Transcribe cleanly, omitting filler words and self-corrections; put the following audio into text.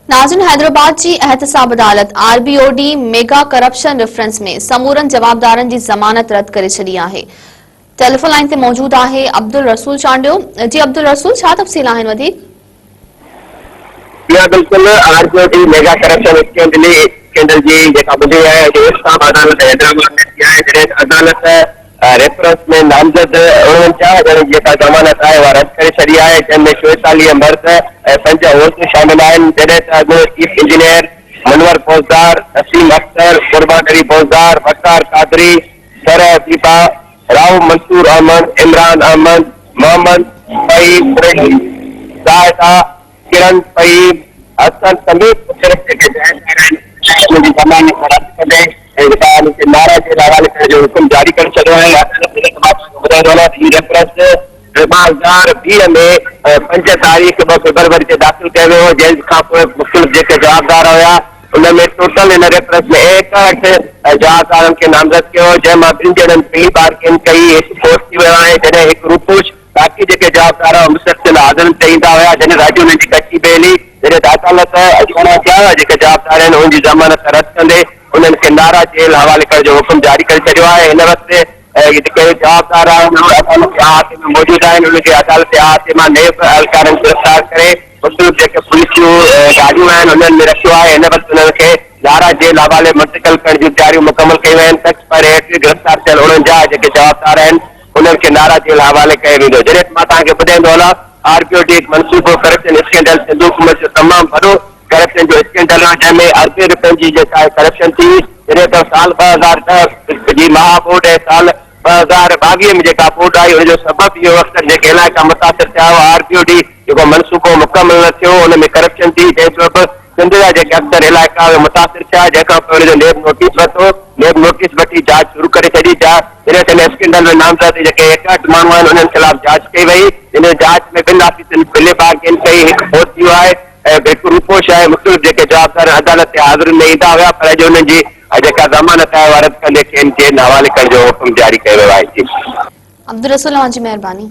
ناظرين حيدرآباد جي احتساب عدالت R B O D mega corruption reference ۾ سمورن جوابدارن جي ضمانت رد ڪري ڇڏي آهي. ٽيليفون لائين تي موجود آهي عبدالرسول چانڊيو. جي عبدالرسول ڇا تفصيل آهن وڌيڪ؟ جي ها بلڪل R B O D mega corruption اسڪينڊلي اسڪينڊل جي جيڪا ٻڌي آهي اڄ احتساب عدالت حيدرآباد ۾ ٿي آهي جڏهن ته عدالت ريفرنس ۾ نامزد 49 ڄڻن جي جيڪا ضمانت آهي اها رد ڪري ڇڏي آهي جنهن ۾ 44 مرد ۽ پنج عورتون شامل آهن جڏهن ته اڳوڻو چيف انجنيئر منور بوزدار، نسيم اختر، قربان علي بوزدار، وقار قادري، سره حبيبه، رائو منصور احمد، عمران احمد، محمد فهيم قريشي، زاهده، ڪرن فهيم، حسن سميت مختلف جيڪي جائزا آهن انهن جي ضمانت رد ڪندي ۽ جيڪا انهن کي نارا جيل حوالي ڪرڻ جو حڪم جاري ڪري ڇڏيو آهي. عدالت هن مان توهان کي ٻڌائيندو هلان ته هي ريفرنس 2020 ۾ پنج تاريخ ٻه فيبروري تي داخل ڪيو ويو هو جنهن کان پوء مختلف جيڪي جوابدار هيا ان ۾ ٽوٽل هن ريفرنس ۾ 61 جوابدارن کي نامزد ڪيو جنهن مان ٻن ڄڻن پلي بارگين ڪئي هڪ فوت ٿي ويو آهي جڏهن هڪ روپوش باقي جيڪي جوابدار هئا مسلسل حاضرين تي ايندا هيا جڏهن راڄ انهن جي ڪچي بيلي جڏهن ته عدالت اڄ 49 جيڪي جوابدار آهن انهن جي ضمانت رد ڪندي انهن کي نارا جيل حوالي ڪرڻ جو حڪم جاري ڪري ڇڏيو آهي هن وقت جيڪي جوابدار آهن اهي عدالت جي احاطي ۾ موجود آهن انهن کي عدالت جي احاطي مان نيب اهلڪارن گرفتار ڪري مختلف جيڪي پوليس جون گاڏيون آهن انهن ۾ رکيو آهي هن وقت انهن کي نارا جيل حوالي منتقل ڪرڻ جون تياريون مڪمل ڪيون ويون آهن تخت پر هيٺ گرفتار ٿيل 49 جيڪي جوابدار آهن انهن کي نارا جيل حوالي ڪيو ويندو. جڏهن ته مان توهان کي ٻڌائيندو هلان آر بي او ڊي هڪ منصوبو ڪرپشن اسڪينڊل سنڌ حڪومت جو تمام وڏو ڪرپشن جو اسڪينڊل هو جنهن ۾ اربين روپين جي جيڪا آهي ڪرپشن ٿي جڏهن ته سال 2010 جي مها ٻوڏ ۽ سال 2022 ۾ جيڪا ٻوڏ آئي ان جو سبب اهو اڪثر جيڪي علائقا متاثر ٿيا هئا آر بي او ڊي جيڪو منصوبو مڪمل نه ٿيو ان ۾ ڪرپشن ٿي جنهن سبب سنڌ جا جيڪي اڪثر علائقا اهي متاثر ٿيا جنهن کان پوء ان جو نيب نوٽيس ورتو، نيب نوٽيس وٺي جاچ شروع ڪري ڇڏي، جڏهن ته ان اسڪينڊل ۾ نامزد جيڪي 61 ماڻهو آهن انهن خلاف جاچ ڪئي وئي، ان جاچ ۾ ٻن آفيسرن پلي بارگين ڪئي، هڪ فوت ٿي ويو آهي ۽ هڪ روپوش آهي، مختلف جيڪي جوابدار عدالت تي حاضرين ۾ ايندا هيا پر اڄ انهن جي جيڪا ضمانت آهي اها رد ڪندي کين جيل حوالي ڪرڻ جو حڪم جاري ڪيو ويو آهي. جي. عبدالرسول اوهان جي مهرباني.